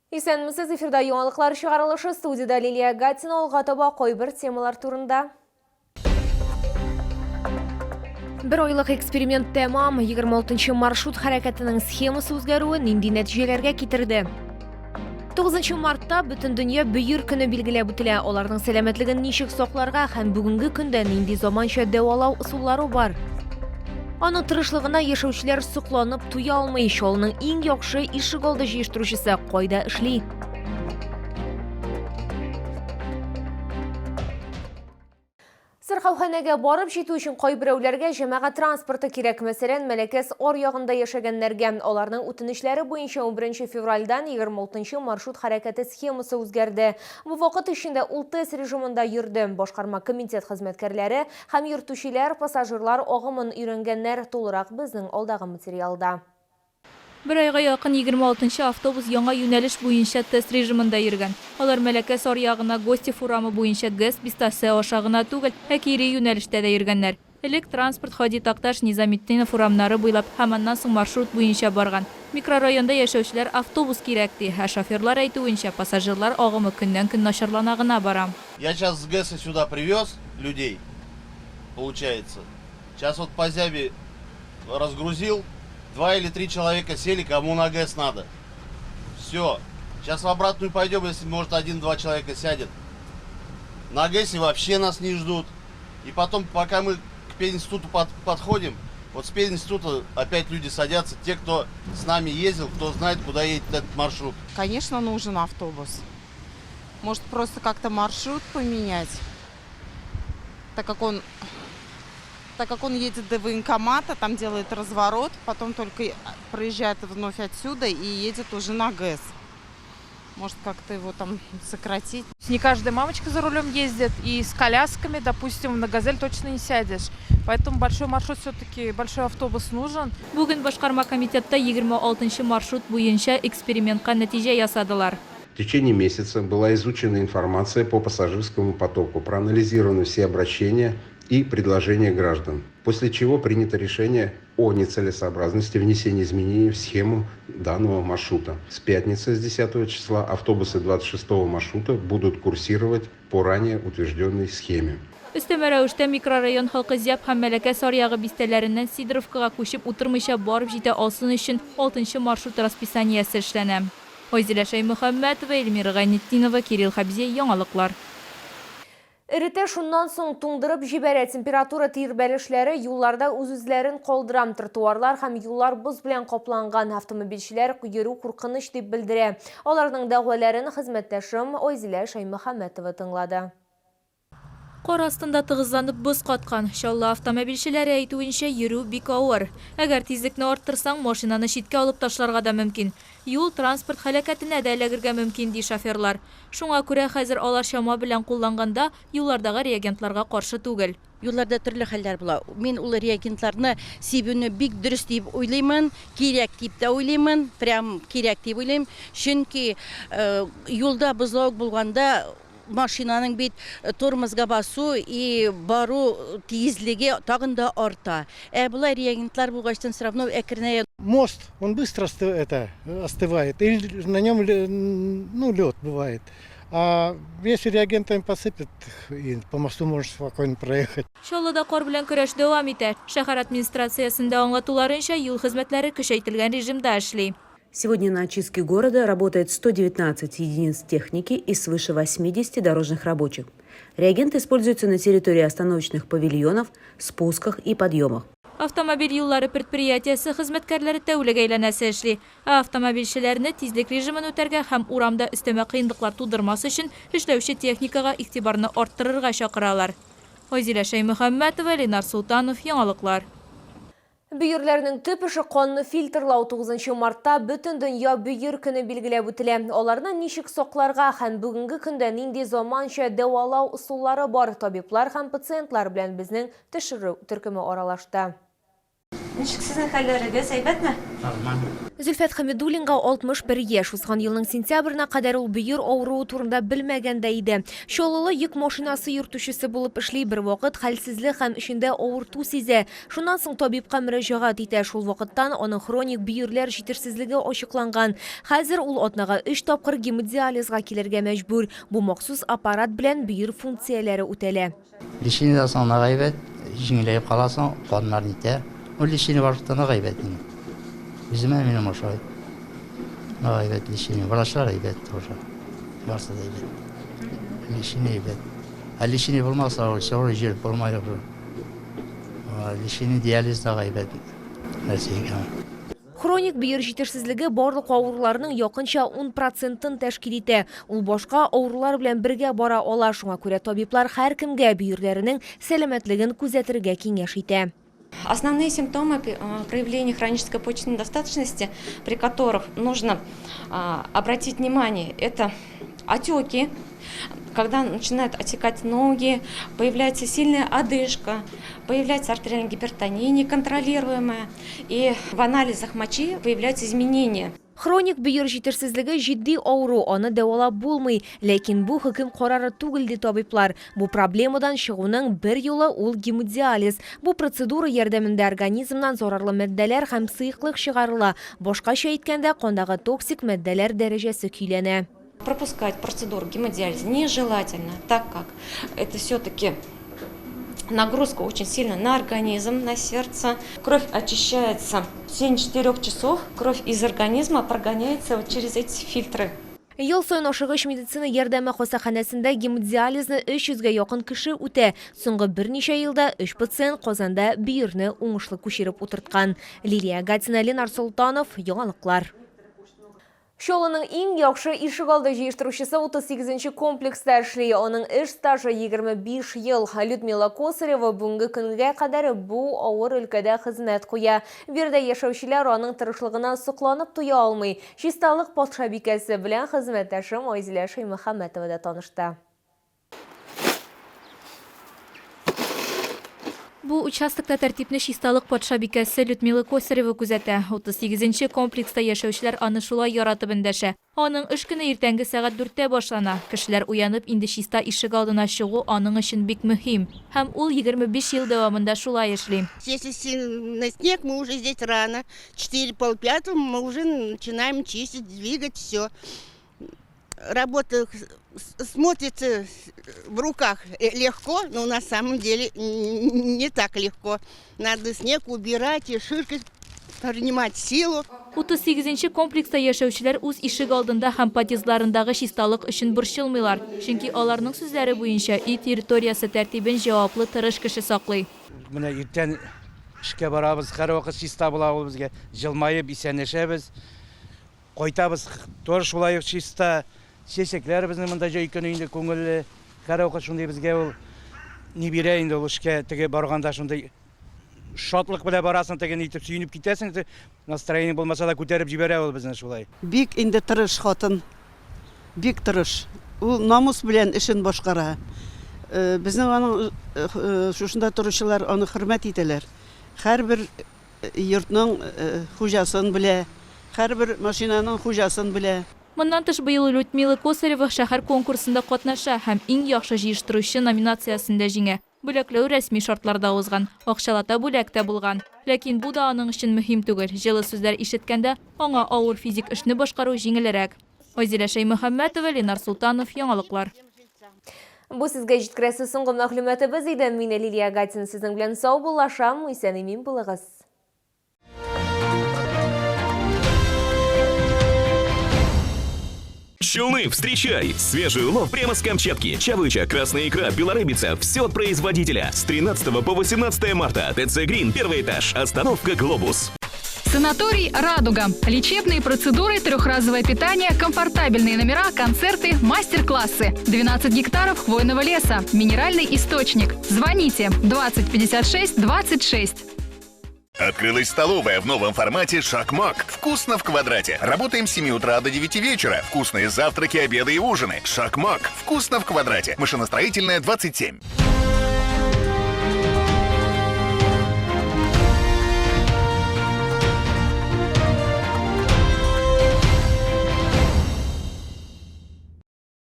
Исәнмесез, эфирда яңалыклар чыгарылышы, студиядә Лилия Гатина, алга таба кайбер темалар турында. Бер айлык эксперимент тәмам, 26 маршрут хәрәкәтенең схемасы үзгәрүе нинди нәтиҗәләргә китерде? 9 мартта Бөтендөнья бөер көне билгеләп үтелә. Аларның сәламәтлеген ничек сакларга һәм бүгенге көндә нинди заманча дәвалау ысуллары бар? Аның тырышлыгына яшәүчеләр сокланып туя алмый. Чаллының иң яхшы ишегалды җыештыручысы кайда эшли? Сырхауханәгә барып җитү өчен кайберәүләргә җәмәгать транспорты кирәк. Мәсәлән, Мәләкәс аръягында яшәгәннәргә. Аларның үтенечләре буенча 11 февральдән 26 маршрут хәрәкәте схемасы үзгәрде. Бу вакыт эчендә ул тест режимында йөрде. Башкарма комитет хезмәткәрләре һәм йөртүчеләр пассажирлар агымын өйрәнгәннәр. Тулырак безнең алдагы материалда. Бер айга якын 26 нчы автобус яңа юнәлеш буенча тест режимында йөргән. Алар Мәләкәс аръягына Гостев урамы буенча ГЭС бистәсе аша гына түгел, ә кире юнәлештә дә йөргәннәр. Элек транспорт Һади Такташ, Низаметдинов урамнары буйлап һәм аннан соң маршрут буенча барган. Микрорайонда яшәүчеләр автобус кирәк ди, ә шоферлар әйтүенчә, пассажирлар агымы көннән-көн начарлана гына бара. Я щас с ГЭСа сюда привез людей, получается. Щас вот по зяби разгрузил, два или три человека сели, кому на ГЭС надо. Все. Сейчас в обратную пойдем, если, может, один-два человека сядет. На ГЭСе вообще нас не ждут. И потом, пока мы к пединституту под, подходим, вот с пединститута опять люди садятся, те, кто с нами ездил, кто знает, куда едет этот маршрут. Конечно, нужен автобус. Может, просто как-то маршрут поменять, так как он так как он едет до военкомата, там делает разворот, потом только проезжает вновь отсюда и едет уже на ГЭС. Может, как-то его там сократить. Не каждая мамочка за рулем ездит, и с колясками, допустим, на «Газель» точно не сядешь. Поэтому большой маршрут все-таки, большой автобус нужен. Бүген башкарма комитетта 26 нчы маршрут буенча экспериментка нәтиҗә ясадылар. В течение месяца была изучена информация по пассажирскому потоку, проанализированы все обращения и предложения граждан, после чего принято решение о нецелесообразности внесения изменений в схему данного маршрута. С пятницы, с 10 числа, автобусы 26 маршрута будут курсировать по ранее утвержденной схеме. Өстәмә рәвештә микрорайон халкы Зяб һәм Мәләкәс аръягы бистәләреннән Сидоровкага күчеп утырмыйча барып җитә алсын өчен алтынчы маршрут расписаниесе эшләнә. Айзилә Шәймөхәммәтова, Эльмира Гайнетдинова, Кирилл Хәбзиев, Яңалыклар. Эретә, шуннан соң туңдырып җибәрә. Температура тирбәлешләре юлларда үз-үзләрен калдыра. Тротуарлар һәм юллар боз белән капланган. Автомобильчеләр йөрү куркыныч дип белдерә. Аларның дәгъваларын хезмәттәшем Айзилә Шәймөхәммәтова тыңлады. Кар астында тыгызланып боз каткан. Чаллы автомобильчеләре әйтүенчә, йөрү бик авыр. Әгәр тизлекне арттырсаң, машинаны читкә алып ташларга да мөмкин. Юл-транспорт һәлакәтенә дә эләгергә мөмкин, ди шоферлар. Шуңа күрә хәзер алар чама белән кулланганда юллардагы реагентларга каршы түгел. Юлларда төрле хәлләр була. Мин ул реагентларны сибүне бик дөрес дип уйлыймын, кирәк дип тә уйлыймын, прям кирәк дип уйлыйм. Чөнки юлда бозлавык булганда машинаның бит тормозга басу и бару тизлеге тагын да арта. Ә болай реагентлар булгачтын все равно әкренәя. Мост, он быстро это, остывает, или на нем ну, лед бывает. А если реагентами посыпят, и по мосту можно спокойно проехать. Чаллыда кар белән көрәш дәвам итә. Шәһәр администрациясендә аңлатуларынча, юл хезмәтләре көчәйтелгән режимда эшли. Сегодня на очистке города работает 119 единиц техники и свыше 80 дорожных рабочих. Реагенты используются на территории остановочных павильонов, спусках и подъемах. Автомобиль юллары предприятиесе хезмәткәрләре тәүлек әйләнәсе эшли. Ә автомобильчеләрне тизлек режимын үтәргә һәм урамда өстәмә кыенлыклар тудырмас өчен эшләүче техникага игътибарны арттырырга чакыралар. Айзилә Шәймөхәммәтова, Ленар Солтанов, Яңалыклар. Бөерләрнең төп эше канны фильтрлау. 9 мартта Бөтендөнья бөер көне билгеләп үтелә. Аларны ничек сакларга һәм бүгенге көндә нинди заманча дәвалау ысуллары бар, табиблар һәм пациентлар белән безнең төшерү төркеме аралашты. Ничек сезнең хәлләрегез, әйбәтме? Нормально. Зөлфәт Хәмидуллинга 61 яшь. Узган елның сентябренә кадәр ул бөер авыруы турында белмәгән дә иде. Чаллылы йөк машинасы йөртүчесе булып эшли. Бервакыт хәлсезлек һәм эчендә авырту сизә. Шуннан соң табибка мөрәҗәгать итә. Шул вакыттан аның хроник бөерләр җитешсезлеге ачыкланган. Хәзер ул атнага өч тапкыр гемодиализга килергә мәҗбүр. Бу махсус аппарат белән бөер функцияләре үтәлә. Лечениедән соң нык әйбәт, җиңеләеп каласың, каннар нитә. Ну, лечение башта нык әйбәт инде. Үземә минем ошый. Нык әйбәт лечение. Врачлар әйбәт тоже. Барсы да әйбәт. Лечение әйбәт. Ә лечение булмаса, ул все җир булмай уже. Лечение диализ да әйбәт нәрсә икән. Хроник бөер җитешсезлеге барлык авыруларның якынча ун процентын тәшкил итә. Ул башка авырулар белән бергә бара ала, шуңа күрә табиблар һәркемгә бөерләренең сәламәтлеген күзәтергә киңәш итә. Основные симптомы проявления хронической почечной недостаточности, при которых нужно обратить внимание, это отеки, когда начинают отекать ноги, появляется сильная одышка, появляется артериальная гипертония неконтролируемая, и в анализах мочи появляются изменения. Хроник бөер җитешсезлеге җитди авыру, аны дәвалап булмый. Ләкин бу хөкем карары түгел, ди табиблар. Бу проблемадан чыгуның бер юлы ул гемодиализ. Бу процедура ярдәмендә организмнан зарарлы матдәләр һәм сыеклык чыгарыла. Башкача әйткәндә, кандагы токсик матдәләр дәрәҗәсе көйләнә. Пропускать процедуру гемодиализа нежелательно, так как это все-таки нагрузка очень сильно на организм, на сердце. Кровь очищается в течение 4 часов, кровь из организма прогоняется вот через эти фильтры. Ел саен ашыгыч медицина ярдәме хастаханәсендә гемодиализны 300 гә якын кеше үтә. Соңгы берничә елда өч пациент Казанда бөерне уңышлы күчереп утырткан. Лилия Гатина, Ленар Солтанов, Яңалыклар. Чаллының иң яхшы ишегалды җыештыручысы 38 нче комплекста эшли. Аның эш стажы 25 ел. Людмила Косарева бүгенге көнгә кадәр бу авыр өлкәдә хезмәт куя. Биредә яшәүчеләр аның тырышлыгына сокланып туя алмый. Чисталык патшабикәсе белән хезмәттәшем Айзилә Шәймөхәммәтова да танышты. Бу участокта тәртипне чисталык патшабикәсе Людмила Косарева күзәтә. 38 нче комплекста яшәүчеләр аны шулай яратып эндәшә. Аның эш көне иртәнге сәгать дүрттә башлана. Кешеләр уянып, инде чиста ишегалдына чыгу аның өчен бик мөһим. Һәм ул 25 ел дәвамында шулай эшли. Если сильный снег, мы уже здесь рано. Четыре, полпятого мы уже начинаем чистить, двигать все. Работа смотрится в руках легко, но на самом деле не так легко. Надо снег убирать и ширкать, принимать силу. 38 нче комплекста яшәүчеләр үз ишек алдында һәм подъездларындагы чисталык өчен борчылмыйлар, чөнки аларның сүзләре буенча, өй территориясе тәртибен җаваплы тырыш кеше саклый. Менә иртән эшкә барабыз, һәрвакыт чиста була ул безгә, җылмаеп исәнләшәбез. Кайтабыз, тоже шулай ук чиста. Чәчәкләр безнең монда җәй көне инде күңелле. Һәрвакыт шундый безгә ул ни бирә инде ул эшкә теге барганда шундый шатлык белән барасың, теге нитеп сөенеп китәсең, настроение булмаса да күтәреп җибәрә ул безне шулай. Бик инде тырыш хатын, бик тырыш. Ул намус белән эшен башкара. Безнең аның шушында торучылар аны хөрмәт итәләр. Һәрбер Йортның хуҗасын белә, һәрбер машинаның хуҗасын белә. Моннан тыш, быел Людмила Косарева шәһәр конкурсында катнаша һәм Иң яхшы җыештыручы номинациясендә җиңә. Бүләкләү рәсми шартларда узган, акчалата бүләк тә булган. Ләкин бу да аның өчен мөһим түгел, җылы сүзләр ишеткәндә, аңа авыр физик эшне башкару җиңелрәк. Айзилә Шәймөхәммәтова, Ленар Солтанов, Яңалыклар. Бу сезгә җиткерәсе соңгы мәгълүматыбыз иде. Мин Лилия Гатина сезнең белән саубуллашам. Исән-имин булыгыз. Челны, встречай! Свежий улов прямо с Камчатки. Чавыча, красная икра, белорыбица. Все от производителя. С 13 по 18 марта. ТЦ Грин, первый этаж. Остановка Глобус. Санаторий «Радуга». Лечебные процедуры, трехразовое питание, комфортабельные номера, концерты, мастер-классы. 12 гектаров хвойного леса, минеральный источник. Звоните 20 56 26. Открылась столовая в новом формате «Шакмак». Вкусно в квадрате. Работаем с 7 утра до 9 вечера. Вкусные завтраки, обеды и ужины. «Шакмак». Вкусно в квадрате. Машиностроительная, 27.